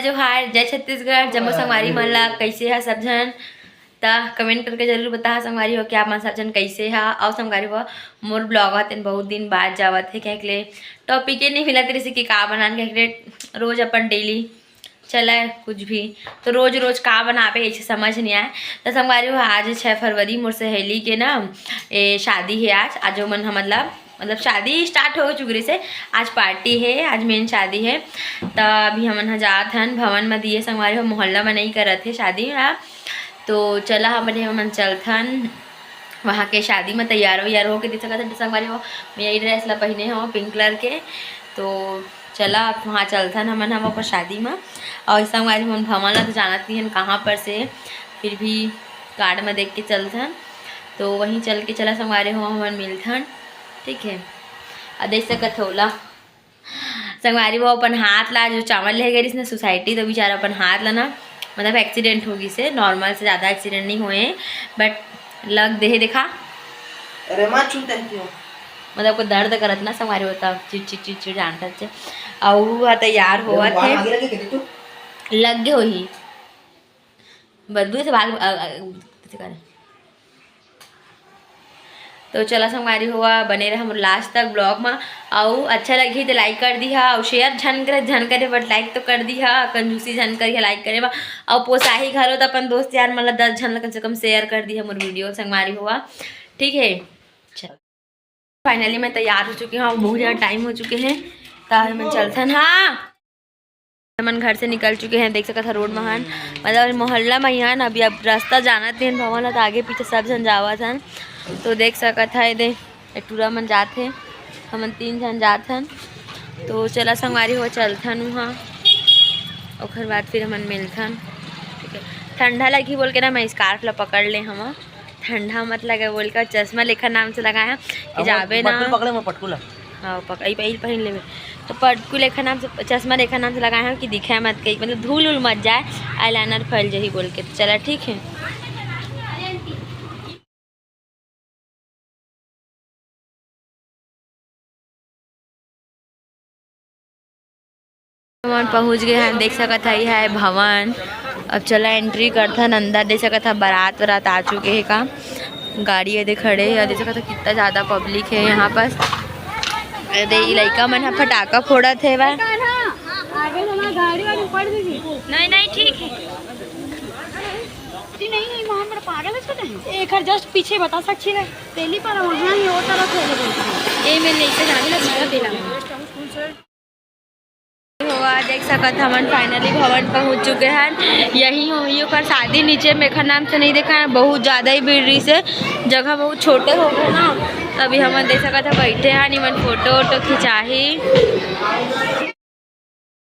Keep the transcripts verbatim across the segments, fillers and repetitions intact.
जोहार, जय छत्तीसगढ़। जम्मो संगवारी मन ला, कइसे हा सब झन? त comment करके जरूर बताहा संगवारी हो कि आप मन सब झन कइसे हा। अउ संगवारी हो, मोर vlog ह तेन बहुत दिन बाद जावत हे, कहे के ले topic ए नहीं मिलत रहिसे कि का बनान, कहे के ले रोज अपन daily चला कुछ भी, तो रोज रोज का बनाबे, ऐसे समझ नहीं आए। तो संगवारी हो, आज छह फरवरी, मोर सहेली के ना, ए, शादी है आज। आज ओमन ह, मतलब, मतलब, शादी start हो चुके रहिसे, आज party है, आज main शादी है। तो अभी हमन ह जात हन भवन म दिए संगवारी हो, मोहल्ला म नहीं करत है शादी ह। तो चला, हमन, हमन चलथन वहाँ के शादी म। तैयार वैयार होके, देख सकत हन संगवारी हो, मैं यही dress ला पहिने हो pink colour के। तो चला, अब वहाँ चलथन हमन, हम अपन शादी म। और संगवारी मन, भवन ला तो जानत नहीं हन कहाँ पर से, फिर भी card म देख के चलथन। तो वहीं चल के चला संगवारी हो, हमन मिलथन, ठीक है। अब देख सकत हो ला संगवारी हो, अपन हाथ ला, जो चावल ले गए रहिस ना society, तो बेचारा अपन हाथ ला ना, मतलब, accident हो गिसे। Normal से ज़्यादा accident नहीं होए, but लग देहे, देखा। अरे माँ, छूते क्यों? मतलब, को दर्द करत ना संगवारी हो, तब चिड़ चिड़ चिड़ चिड़ जानता छे। अउ वो तैयार होवत हे। लग गे होही। बदबू से भाग, अ, अ, ऐसे करे। तो चला संगवारी हो, बने रहा मोर last तक vlog में। अउ अच्छा लगी तो like कर दिहा, अउ share झन करे, झन करे, but like तो कर दिहा, कंजूसी झन करिहा like करे मा। अउ पोसाही घलो तो अपन दोस्त यार मन ला दस झन ला कम से कम share कर दिहा मोर video संगवारी हो, ठीक है। चल। Finally मैं तैयार हो चुके हूँ, बहुत ज़्यादा time हो चुके हैं, तो हमन चलथन। हाँ, हमन घर से निकल चुके हैं, देख सकत हा road में हन, मतलब मोहल्ला में ही हन। अभी अब रास्ता जानत नहीं हन भवन ला, तो आगे पीछे सब झन जावत हन। तो देख सकत हा, एदे ए टूरा मन जात हे, हमन तीन झन जात हन। तो चला संगवारी हो, चलथन उहाँ, ओखर बाद फिर हमन मिलथन, ठीक है। ठंडा लगही बोल के ना मैं scarf ला पकड़ ले हवा। ठंडा मत लगे बोल के चश्मा लेखा नाम से लगाए हैं कि अब जाबे ना। पटकुल पकड़े, मैं पटकुल है। हाँ, पक-, ई पहिल पहिन लेबे। तो पटकुल लेखा नाम से, चश्मा लेखा नाम से लगाए हैं कि दिखे मत कहीं, मतलब धूल उल मत जाए, eyeliner फैल जही बोल के। तो चला, ठीक है। हमन पहुंच गए हैं, देख सकत हई है भवन। अब चला entry करथन अंदर, देख सकत हा बारात वारात आ चुके हे का, गाड़ी एदे खड़े हे, देख सकत हा कितना ज्यादा public है यहाँ पास। एदे ई लइका मन ह फटाका फोड़त हे बा। आगे ना गाड़ी वाड़ी पड़ गई। नहीं, नहीं, ठीक है। जी नहीं, नहीं, वहाँ पर पागल है, इसको नहीं। एक हर just पीछे बता सकती है, तेली पर वहाँ ही होता रहा, तेली पर। ये मैं नहीं से जाने लगा, सारा तेला। हुआ, देख सकत हमन finally भवन पहुँच चुके हैं। यही होही ओकर शादी, नीचे में एखर नाम से नहीं देखा है, बहुत ज़्यादा ही भीड़ रहिसे, जगह बहुत छोटे हो गए ना, तभी हमन देख सकत है बैठे हैं, निमन photo वोटो खिंचाही।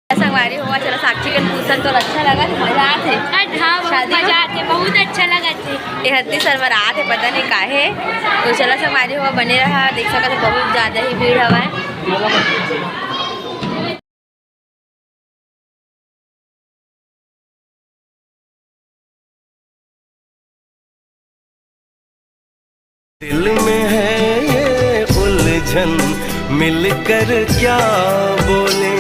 संगवारी हो, चला साक्षी के पूछन तो अच्छा लगा, तो मजा आत हे। अरे हाँ, बहुत शादी में? मजा आत हे, बहुत अच्छा लगा थे। ये हत्ती शर्मा रात है, पता नहीं काहे। तो चला संगवारी हो, बने रहा, देख सकत है बहुत ज्यादा ही भीड़ हवा है। दिल में है ये उलझन, मिलकर क्या बोले।